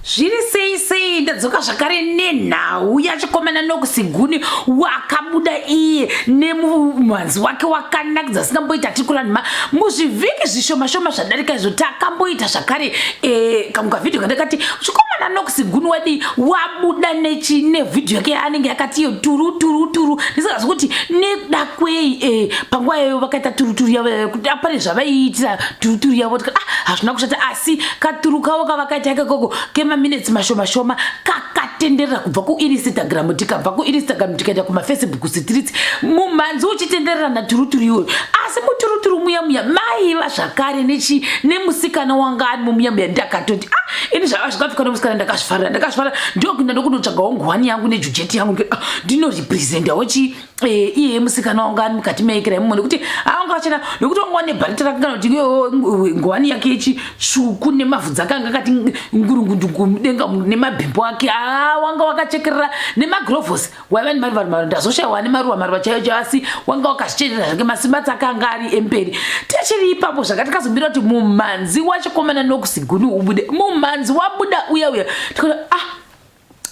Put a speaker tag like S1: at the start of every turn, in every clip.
S1: Zviri sei sei, ndadzoka zvakare nenhau yachikomana Nokusiguni wakabuda iye nemumhanzi wake wakanakidza asingamboita tiri kuranhima muzvivhiki zvishoma shoma zvadarika izvo takamboita zvakare e, kamwe kavhidhiyo kandakati chikomana Nokusiguni wadii wabuda nechi nevhidhiyo yake yaanenge yakati iyo turu turu turu ndisingazi kuti nekuda kwei e, panguva iyoyo vakaita turu turu yavo kuti apane zvavaiitira turu turu yavo tikati ah hazvina kushata asi katuru kavo kavakaita ikakoko kemaminetsi mashoma shoma kakatenderera kubva kuinstagram tikabva kuinstagram tikaenda kumafacebook streets mumhanzi uchitenderera naturuturu iyoyo asi muturuturu muya muya maiva zvakare nechi nemusikana wanga ari mumuya muya ndakatoti ah ini zvava zvakapfeka nemusikana ndakazvifarira ndakazvifarira ndokuenda ndokunotsvagawo nguwani yangu nejujeti yangu ah, ndinorepresentawo chii Eh, iye musikana wanga ari mukati meekera imomo nekuti anga achena nekuti wanga wane bharita rake kana kuti ngowani yake yechitsvuku nemavhudzi ake anga akati ngurungundungu mudenga nemabhimbo ake aa wanga wakachekerera nemagirovhosi waiva nemaruva maruva ndazoshaiwa nemaruva maruva chaiyo chaiyo asi wanga wakazvichekerera zvake masimbatsi ake anga ari emberi tichiri ipapo zvakati kazombira kuti mumhanzi wachikomana nokusiguni ubude mumhanzi wabuda uya uya tikaona ah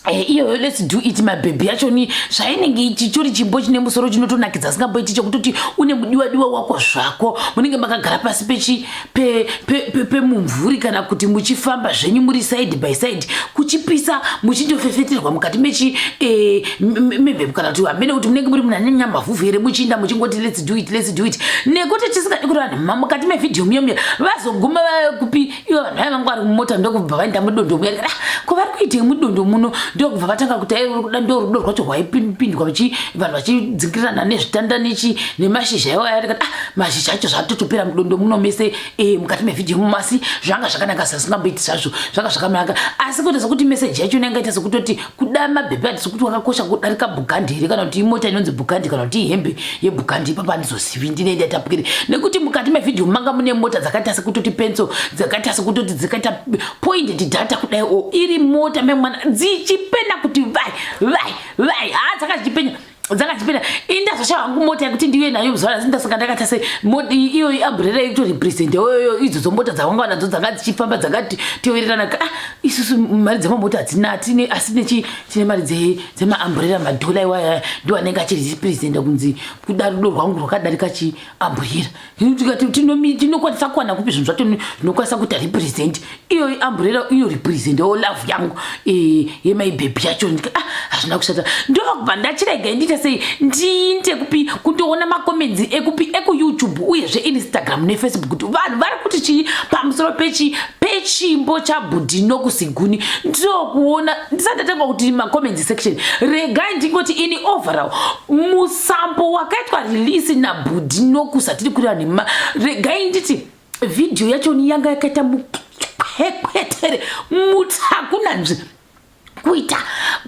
S1: Eh, iyoyo let's do it mabhebhi yachoni zvainenge ichitori chimbo chine musoro chinotonakidza asingamboiti chekutoti une mudiwa diwa wako zvako munenge makagara pasi pechi pemumvuri pe, pe, kana kuti muchifamba zvenyu muri side by side kuchipisa muchindofefeterwa mukati mechi eh, memhepo kana kuti hamene kuti munenge muri munanyanyamavhuvhu here muchiinda muchingoti let's do it, let's do it nekuti tisingadi kuti vanhu mukati mevhidhiyo muye muye vazoguma kupi ivo vanhu vaya vanga vari mumota ndokubva vaenda mudondo muya ah, ko vari kuitei mudondo muno ndokubva vatanga kuti ai ndo rudo rwacho rwaipindwa vanhu vachidzingirirana nezvitanda nechi nemashizha iwo aya ndikati ah mashizha acho zvatotopera mudondo muno mese eh, mukati mevhidhiyo mumo asi zvanga zvakanaka sasingamboiti zvazvo zvanga zvakanaka asi kuita sekuti meseji yacho inenge ita sekutoti kuda mabhebhi ati sekuti wakakosha kudarika bhugandi here kana kuti imota inonzi bhugandi kana kuti ihembe yebhugandi ipapa handizozivi ndinoenda tapukire nekuti mukati mevhidhiyo manga mune mota dzakaita sekutoti penso dzakaita sekutoti dzakaita pointed data kudai o iri mota memwana dzichipena kuti vai vai vai haa dzakachichipenya dzakachipinda ini ndazoshawa hangu mota yekuti ndiuye nayo zuva rasi ndasaka ndakaita sei iyoyi umbrella yekutorepresent yoyoyo idzodzo mota dzavanga nadzo dzanga dzichifamba dzakatioererana ah isusu mari dzemamota hadzina tine asi nechi tine mari dzemaumbrella madhola iwaya ndo anenge achirepresenta kunzi kuda rudo rwangu rwakadarika chiumbrella tinokwanisa kuwana kupi zvinhu zvacho zvinokwanisa kuita represent iyo umbrella iyo represent o love yangu eh, yemaibhebhi yacho ah, hazvina kushata ndokubva ndachirega ndiite sei ndiinde kupi kundoona macomments ekupi ekuyoutube uyezve instagram nefacebook kuti vanhu vari kuti chii pamusoro pechi pechimbo chabhudhi nokusiguni ndokuona ndisati ndatanga kuti macomments section regai ndingoti ini overall musambo wakaitwa release nabhudhi nokusatiri kureva nema regai nditi vhidhiyo yachoni yanga yakaita mukwekwetere mutakunanzvi kuita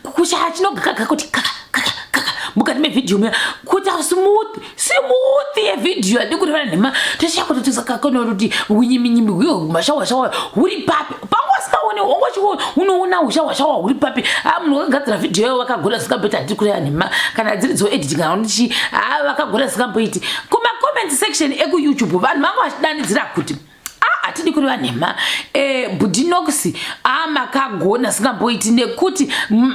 S1: kushaya chinogakaga kuti kaka kaka kaka mukati mevhidhiyo muya kuita smooth smooth yevhidhiyo adi kureva nhema toshaya kuti tisakakona kuti unyiminyimi hwiyo mashawashawa huri papi panga usikaoni wangochiona unoona ushawashawa huri papi a munhu wakagadzira vhidhiyo yayo vakagona zvisingamboiti hatiri kureva nhema kana dziri dzoediting kana kuti a vakagona zvisingamboiti kumacomment section ekuyoutube vanhu vanga vachidanidzira kuti ah, hatidi kureva nhema eh, budinox ah, makagona singamboiti nekuti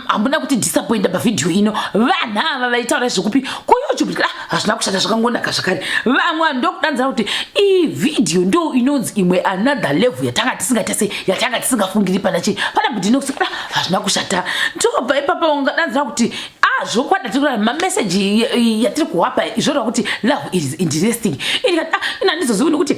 S1: hamuna kuti disappointa pavhidhiyo ino vanhu ava vaitaura zvekupi kuyoutube ah, hazvina kushata zvakangonaka zvakare vamwe vanhu ndokudanzira kuti iyi vhidhiyo ndo inonzi imwe another level yatanga tisingaita sei yatanga tisingafungiri pana chii pana budinox ah, hazvina kushata ndobva ipapa ungadanzira kuti ah zvokwadi tiri kureva mameseji yatiri kuwapa zvoreva kuti love is interesting ini ah, ini handizozivi nekuti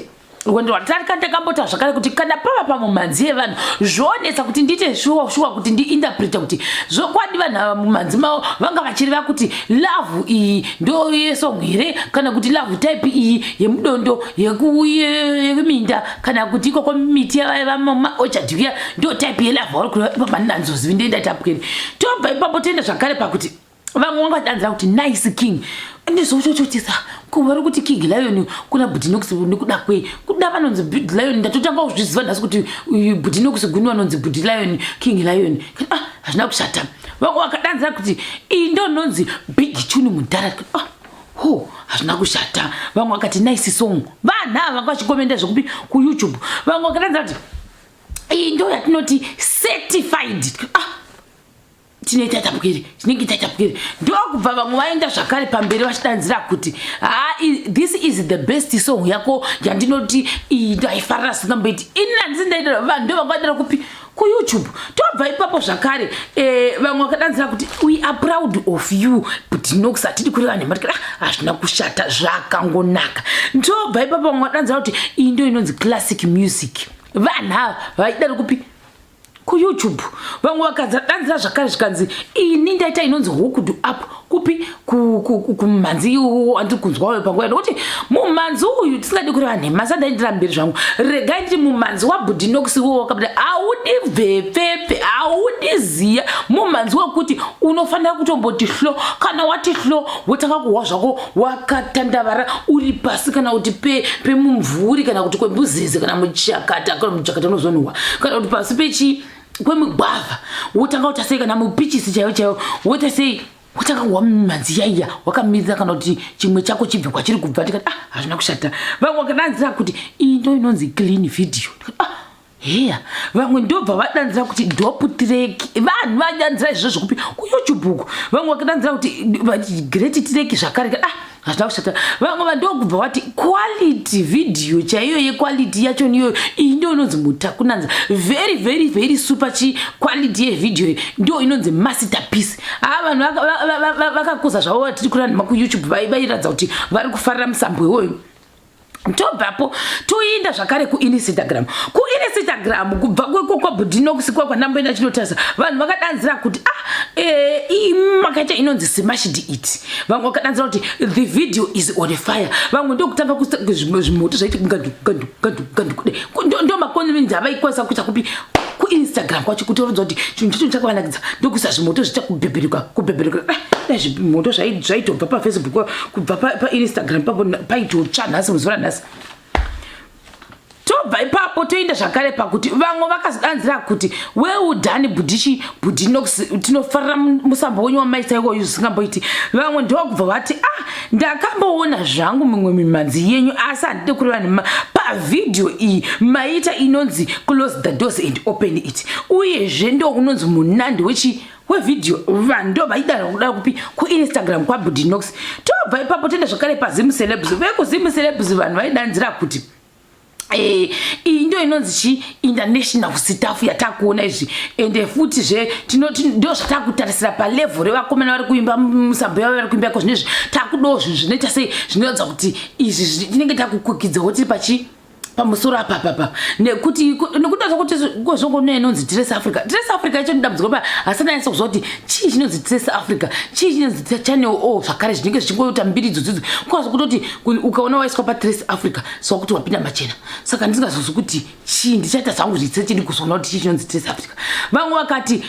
S1: ndakambota zvakare kuti kana pava pamumhanzi yevanhu zvonetsa kuti ndiite shuwa shuwa kuti ndiinterprete kuti zvokwadi vanhu ava mumhanzi mavo vanga vachireva kuti love iyi ndo yesong here kana kuti love type iyi yemudondo yekuminda kana kuti ikoko miti yavaiva maorchard kuya ndo type yelove vari kureva ipapo handinanzozivi ndoenda tapwere tobva ipapo toenda zvakare pakuti vamwe vanga vachidanzira kuti nice king ndizvochototisa kuva ri kuti king lion kuna budinox nekuda kwei kuda vanonzi bud lion ndatotanga kuzviziva nhasi kuti budinox guni vanonzi bud lion king lion ah hazvina kushata vamwe vakadanzira kuti iyi ndo nonzi big tune mudhara ah ho hazvina kushata vamwe vakati nice song vanhu ava vanga vachikomenda zvekupi kuyoutube vamwe vakadanzira kuti iyi ndo yatinoti. Certified. Ah, tinoita tapwere, tinenge taitapwere. Ndokubva vamwe vaenda zvakare pamberi vachidanzira kuti ha, this is the best song yako yandinoti iyi ndaifarira singamboiti ini handisi ndaida. Vanhu ndo vanga vadara kupi? KuYouTube. Tobva ipapo zvakare, vamwe vakadanzira kuti we are proud of you, Budinox. Hatidi kureva nhema, tikati ah, hazvina kushata, zvakangonaka. Tobva ipapo, vamwe vadanzira kuti iyi ndo inonzi classic music. Vanhu ava vaidari kupi? KuYouTube. Vamwe vakadanzira zvakare, zvikanzi ini ndaita inonzi hooked up kupi? Kumumhanzi andiri kunzwa panguva, nokuti mumhanzi uyu, tisingadi kureva nhema, sandaindira mberi zvangu, regai nditi mumhanzi waBudinox iwo wakabuda haudi bvepfepfe, haudi ziya. Mumhanzi wekuti unofanira kutomboti hlo, kana wati hlo, wotanga kuhwa zvako wakatandavara uri pasi, kana kuti pemumvuri, kana kuti kwemuzeze, kana muchakata, kana muchakata unozonhuhwa, kana kuti pasi pechi kwemugwavha, wotanga kuita sei, kana mupichisi chaiwo chaiwo, woita sei, wotanga kuhwa mimhanzi yaiya wakamirira kana kuti chimwe chako chibve kwachiri kubva. Ndikati ah, hazvina kushata. Vamwe vakadanzira kuti iyi ndo inonzi clean video. Ndikati ah, heya. Vamwe ndobva vadanzira kuti dope track. Vanhu vadanzira izvozvo kupi? KuYouTube uku. Vamwe vakadanzira kuti great track zvakare. Ah, hazvina kushata. Vamwe vandokubva vati quality video chaiyo, yequality yacho niyoyo. Iyi ndo inonzi mutakunanza, very very very super chi quality yevideo iyi ndo inonzi masterpiece. Ha, vanhu vakakuza zvavo vatiri kurandima kuYouTube, vairatidza kuti vari kufarira musambo iwoyo. Tobvapo toinda zvakare kuInstagram. KuInstagram, kubva kwaBudinox kwandamboenda chinotarisa, vanhu vakadanzira kuti ah, makaita inonzi smashed it. Vamwe vakadanzira kuti the video is on fire. Vamwe ndokutanga zvimoto zvaiti gandu gandu gandu gandu kude. Ndo macomments avaikwanisa kuita kupi? KuInstagram kwacho, kutorodza kuti chinhu chacho chakavanakidza, ndokuisa zvimoto zvichakubhebheruka kubhebheruka. Dai zvimoto zvaitobva paFacebook, kubva paInstagram papo paitotsva nhasi, muzuva ranhasi. Tobva ipapo toenda zvakare pakuti vamwe vakazodanzira kuti well done, Budichi Budinox, tinofarira musambo wenyu wamaita iwoyu zvisingamboiti. Vamwe ndokubva vati ah, ndakamboona zvangu mimwe mimhanzi yenyu, asi handide kureva nema pavhidhiyo iyi maita inonzi Close the Doors and Open It, uyezve ndo unonzi munandi wechi wevhidhiyo. Vanhu ndo vaidara kuda kupi? KuInstagram kwaBudinox. Tobva ipapo toenda zvakare paZimcelebs. VekuZimcelebs, vanhu vaidanzira kuti iyi ndo inonzi chi international stuff yatakuona izvi. Ende futi zve ndo zvatakutarisira palevel revakomana vari kuimba musambo yavo vari kuimba iko zvinezvi. Takudawo zvinhu zvinoita sei, zvinoratidza kuti izvi tinenge takukwikidzawo tiri pachi pamusoro apapapa, nekuti nekuda kuti kwezvongono inonzi Trace Africa. Trace Africa yacho ndidambudziko pa hasina nyatso kuziva kuti chii chinonzi Trace Africa, chii chinonzi Channel O zvakare, zvinenge zvichingoita mbiri idzodzidzo. Kwazi kutoti ukaona waiswa paTrace Africa, sokuti wapinda machena. Saka ndisingazozwi kuti chii, ndichaita zvangu research ndikuzoona kuti chii chinonzi Trace Africa. Vamwe vakati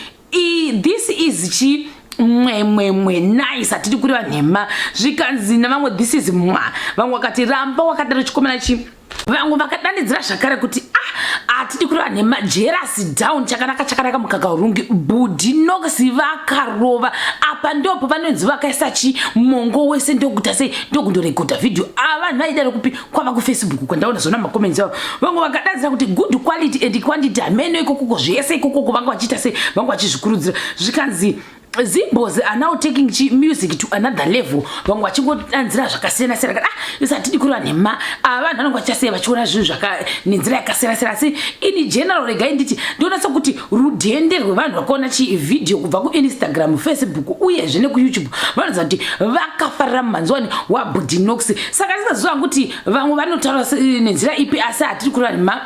S1: this is chi mwemwemwe nice, hatidi kureva nhema. Zvikanzi navamwe this is mwa. Vamwe vakati ramba wakadaro chikomana chi. Vamwe vakadanidzira zvakare kuti ah, hatidi kureva nhema, jealous down, chakanaka chakanaka, mukaka urungi, Budinox vakarova apa. Ndopo vanonzi vakaisa chi mongo wese, ndokuita sei, ndokundorekodha vhidhiyo. Ava vanhu vaidaro kupi? Kwava kuFacebook kwandaona zona macomments avo. Vamwe vakadanidzira kuti good quality and quantity, hameno ikokoko zvese ikokoko vanga vachiita sei, vanga vachizvikurudzira. Zvikanzi Zimbos are now taking chi music to another level. Vamwe vachingodanzira zvakasiyana siyana. Kana ah, isi hatidi kureva nhema, ava vanhu vanonge vachasiya vachiona zvinhu zvaka nenzira yakasiyana siyana. Asi in general, regai nditi ndioona sekuti rudhende rwevanhu vakaona chivhidhiyo kubva kuInstagram, Facebook uyezve nekuYouTube, vanoziva kuti vakafarira mumhanzi wani waBudinox. Saka ndisingaziva kuti vamwe vanotaura nenzira ipi, asi hatidi kureva nhema,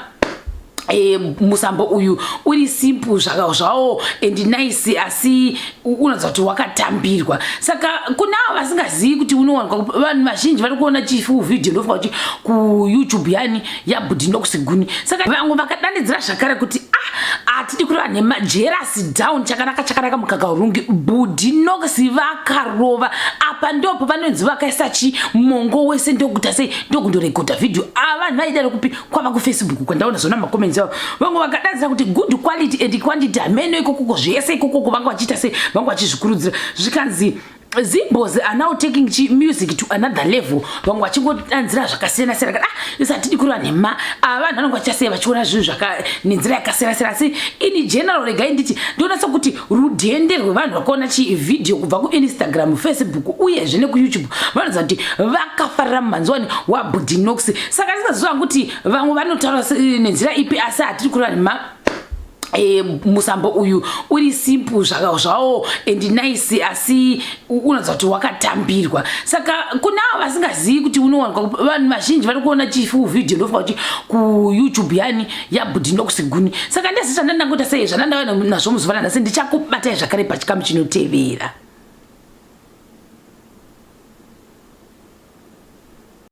S1: musambo uyu uri simple zvawo and nice, asi unoratidza kuti wakatambirwa. Saka kuna avo vasingazivi kuti unowanikwa, vanhu vazhinji vari kuona chifull video, ndofunga kuti kuYouTube yani yaBudinox Guni. Saka vamwe vakadanidzira zvakare kuti ah, hatidi kureva nhema, jealous down, chakanaka chakanaka, mukaka urungi, Budinox vakarova apa. Ndopo vanonzi vakaisa chi mongo wese, ndokuita sei, ndokundorekodha vhidhiyo. Ava vanhu vaidaro kupi? Kwava kuFacebook kwandaona zona macomments avo. Vamwe vakadanidzira kuti good quality and quantity, hameno ikokoko zvese ikokoko vanga vachiita sei, vanga vachizvikurudzira. Zvikanzi Zimbos are now taking music to another level. Vamwe vachingodanzira zvakasiyana siyana kana ah, isi hatidi kureva nhema. Ava vanhu vanonge vachasiya vachiona zvinhu zvaka nenzira yakasiyana siyana, asi in general regai nditi ndinoona sekuti rudhende rwevanhu vakaona chivhidhiyo kubva kuInstagram, Facebook uyezve nekuYouTube vanoziva kuti vakafarira mumhanzi wani waBudinox. Saka ndisingaziva kuti vamwe vanotaura nenzira ipi, asi hatiri kureva nhema. Musambo uyu uri simple zvawo and nice, asi unoratidza kuti wakatambirwa. Saka kuna avo vasingazivi kuti unowanikwa, vanhu vazhinji vari kuona chifull video, ndofunga kuti kuYouTube yani yaBudinox Guni. Saka ndezi zvandandangota sei zvandandava nazvo muzuva ranhasi, ndichakubatai zvakare pachikamu chinotevera.